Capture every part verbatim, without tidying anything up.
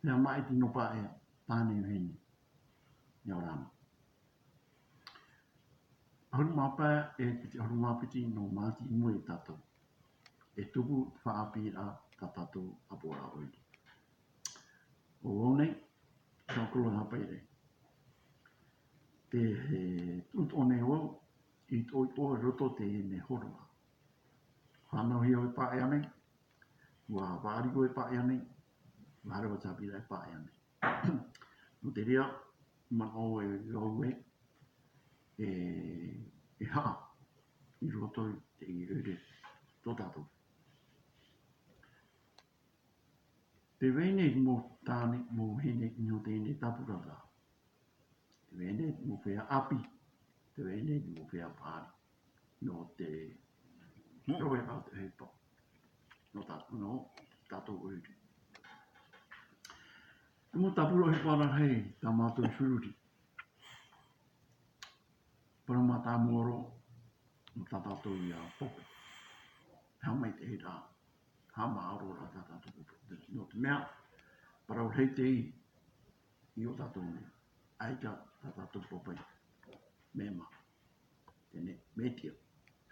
Te hāmani nō Paea, tāne vahine. ʻIa ora na. ʻAhuru mā pae e piti ʻahuru mā piti nō Māti i mua ia tātou. E tupu te faʻaʻāpīraʻa tā tātou ʻāpoʻoraʻa ʻoire. ʻO vau nei, Jean-Claude Hapaire. Te tuʻu atoʻa nei vau i tō ʻoe roto i teie nei hōroʻa. Fānauhia vau e Paea nei, ʻua vārua vau e Paea nei, ʻua haere vau tāpiri e Paea nei. Nō te reira, manaʻo e vau ē, e, e haʻa i roto i te ʻoire tō tātou. Te vai nei mau tāne, mau vahine, nō teie nei tāpura ra. Te vai nei mau feiā ʻāpī, te vai nei mau feiā paʻari. Nō te, nō te ʻohipa. Nō tā, nō tātou ʻoire. Te mau tāpura ʻohipa rarahi, tā mātou feruri. Parau mātāmua roa, nō tā tātou ia popo. Haʻamaitaʻiraʻa, haʻamaʻaroraʻa tā tātou popo. Nō te mea, parau rahi teie i ō tātou nei. ʻAita tā tātou popo. Mea maha. Teie nei, mea tiʻa.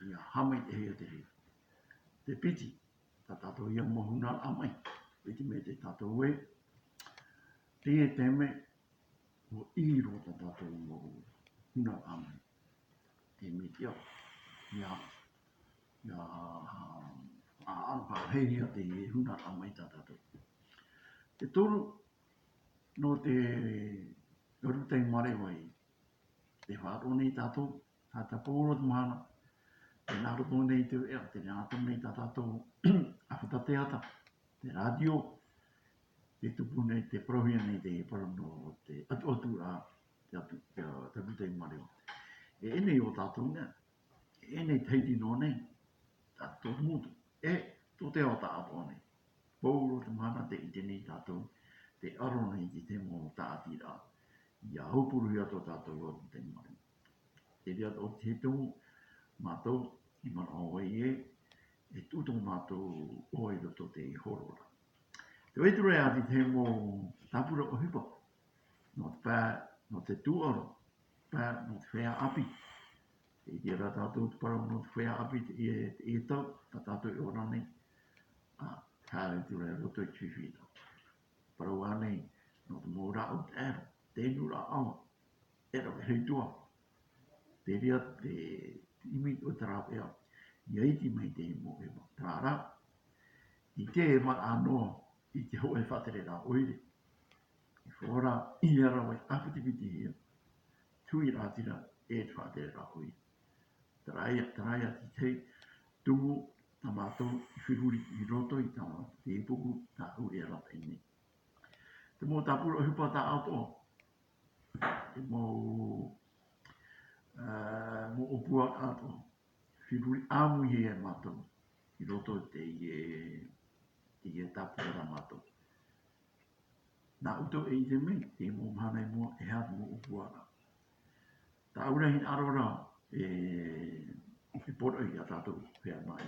Ia haʻamaitaʻihia te reira. Te piti, tā tātou ia mau hunaraʻa mai. Piti mai tā tātou ē. Teie taime, ʻua ʻī roa tā tātou mau hunaraʻa mai. Te mea tiʻa, ia, ia, ʻa, ʻa, ʻa, ʻa, ʻa, te hunaraʻa mai tā tātou. Te toru, nō te rūtaimareva i te faʻaroʻo nei tātou, tā te pōro te mahana, tē nā roto nei te veʻa, tē nā roto nei tā tātou ʻāfata teata, te rātio, tē tupu nei, tē parauhia nei te parau nō te ʻatuʻaturaʻa, te atu, te, te rūtaimareva. E ʻenei ō tātou nei, e ʻenei Tahiti noa nei, tā tō motu, e tō te ao tāʻatoʻa nei. Pauroa te mahana tē ʻite nei tātou, tē aro nei i te mau tāʻatiraʻa, ʻia haupuruhia tō tātou rūtaimareva. Te reira atoʻa te tumu, mātou, i manaʻo ai ē, e tuʻu tō mātou ʻoaʻoa i roto i te hōroʻa. Tē vai atu ra ā te mau tāpura ʻohipa, nō te pae, nō te tūʻaro, pae, nō te feiā ʻāpī. Tē ʻite ra tātou te parau nō te feiā ʻāpī, teie, teie tau, tā tātou e ora nei, ā, haere atu ra i roto i te fifi. Parau ānei, nō te mau rāʻau taʻero, te inu rāʻau, e rave rahi atoʻa. Te reira te, te ʻimi o te rāveʻa, ʻia iti mai te mau ʻeva. Terā rā, i te maraʻa noa, i te hōʻē faʻatereraʻa ʻoire. I ora, ʻia rave ʻāpitipitihia, te huiraʻatira e te faʻatereraʻa ʻoire. Terā ia, terā ia te tahi tumu tā mātou i feruri i roto i tā mātou, te pupu tā ʻoe e rave nei. Te mau tāpura ʻohipa tāʻatoʻa, te mau, ā, mau ʻōpuaraʻa atoʻa, feruri ʻāmuihia e mātou, i roto i teie, teie tāpura tā mātou. Nā ʻoutou e ʻite mai, te mau mahana i mua, e aha te mau ʻōpuaraʻa. Tāʻu ra hinaʻaro ra, e, e poroʻi ia tātou, feiā maʻi,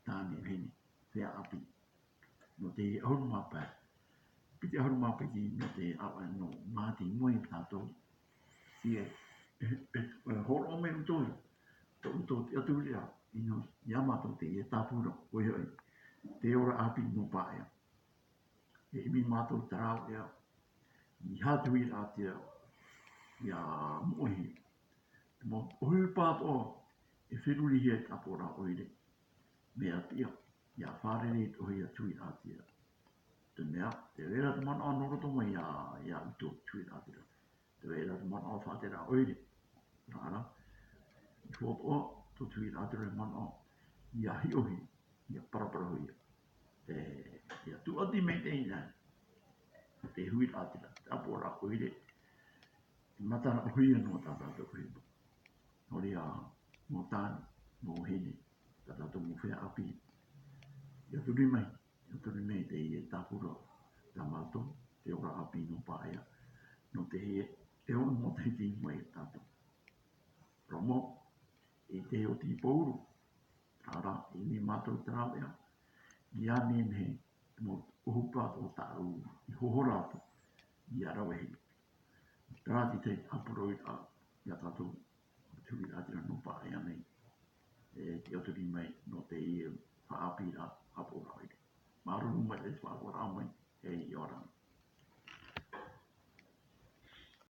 tāne vahine, feiā ʻāpī. Nō te ʻahuru mā pae. Piti ʻahuru mā piti nō te ʻāvaʻe nō Māti i mua ia tātou. Tia, e, e, e, hōroʻa mai ʻoutou, tō ʻoutou tiʻaturiraʻa, i nō, ia mātou teie tāpura, ʻoia hoʻi, te ora ʻāpī nō Paea. E ʻimi mātou te rāveʻa, i aha te huiraʻatira, ʻia moʻehia. Te mau ʻohipa atoʻa, e ferurihia e te ʻāpoʻoraʻa ʻoire. Mea tiʻa, ʻia fārerei atoʻa hia te huiraʻatira. Te mea, tē vai ra te manaʻo nō roto mai ia, ia ʻoutou te huiraʻatira. Tē vai ra te manaʻo faʻatereraʻa ʻoire. Terā rā, i hōroʻa tō te huiraʻatira e manaʻo, ʻia hiʻohia, ʻia paraparauhia. E, ʻia tūʻati maitaʻi nei, te huiraʻatira, te ʻāpoʻoraʻa ʻoire, e mataraʻahia noa tā tātou ʻohipa. Nō reira, mau tāne, mau vahine, tā tātou mau feiā ʻāpī. ʻIa turi mai, ʻia turi mai teie tāpura, tā mātou, te ora ʻāpī nō Paea. Nō teie, e ono matahiti i mua ia tātou. Parau mau, i te oti pauroa, terā rā, e ʻimi mātou te rāveʻa, ʻia nehenehe, te mau ʻohipa o tāʻu i hohora atu i a rave hia. Terā te tahi ʻāpōroʻiraʻa i a tātou, te huiraʻatira nō Paea nei, e te ʻauturi mai nō teie faʻaʻāpīraʻa ʻāpōroʻiraʻa. Māuruuru maitaʻi te faʻaroʻoraʻa mai, e ʻia ora na.